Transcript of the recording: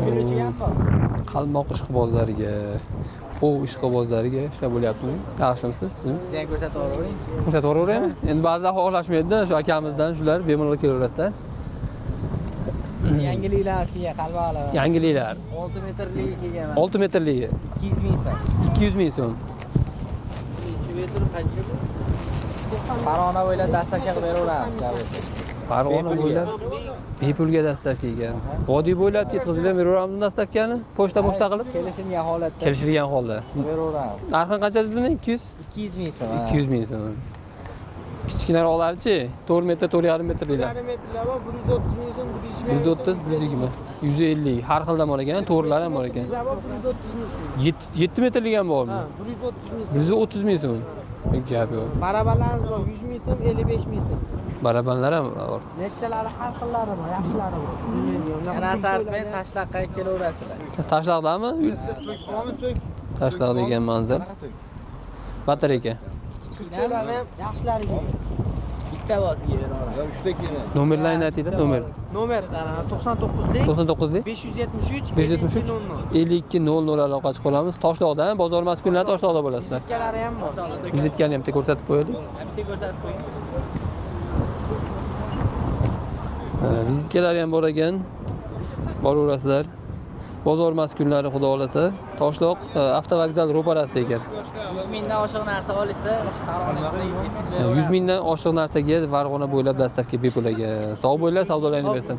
Ключi ham bor. Qalmoq ishqibozlariga, ov ishqibozlariga shunaqa bo'lyaptimi? Yaxshimisiz? Siz ham ko'rsatib yuboravering. Ko'rsatib yuboraveraymi? Endi ba'zilar xohlashmaydi-da, shu akamizdan shular bemalol kelaverasizlar. Yangiliklar kelgan qalmoqlar. Yangiliklar. 6 metrligi kelgan. 6 metrligi 200 ming so'm. 200 ming so'm. Necha metr qancha bu? Farg'ona bo'ylab dastavka qilib beraveramiz, bo'lsa. Farg'ona Bepulga. bo'ylab bepulga dastavka ekan. Vodiy bo'ylab yetkazib ham beraveramiz dastavkani, pochta qilib. Kelishilgan holatda Kelishilgan holda. beraveramiz. Narxi qancha dedingiz? 200? 200 ming so'm. 200 ming so'm. Kichkinaroqlarichi 4 metr, 4,5 metrliklar. Yarim metrlar bor, 130 ming so'm, 120. 130, 120, 150 har xildan bor ekan, to'rtlar ham bor ekan. Metrlar bor, 130 ming so'm. 7 metrlik ham bormi? Ha, 130 ming so'm. 130 ming so'm. Gap yo'q. Barabanlarimiz bor, 100 ming so'm, 55 ming so'm. Barabanlar ham bor. Nechtalari har xillari bor, yaxshilari bor. Nasartmay tashlaqqa kelaverasizlar. Tashloqdami? Tashloq degan manzil. Batareyka. Kichiklarni ham yaxshilari kelgan. Bitta bosiga beraveramiz. Nomerlarni aytinglar, nomer. Nomer 99lik 99lik 573 573 52 00. 52 00 aloqa chiqib qolamiz. Toshloqda, bozor kunlari Toshloqda bo'lasizlar. Ikkalari ham bor. Vizitkani ham bitta ko'rsatib qo'yaylik. Bitta ko'rsatib qo'ying. Vizitkalari ham bor ekan. Boraverasizlar. Bozor kunlari xudo xolasa Toshloq avtovokzal ro'parasida ekan. 100 mingdan oshiq narsa olsa, Farg'onasida yetkazib beraveramiz. 100 mingdan oshiq narsaga Farg'ona bo'ylab dastavka bepul ekan. Sog' bo'linglar, savdolaringiz bersin.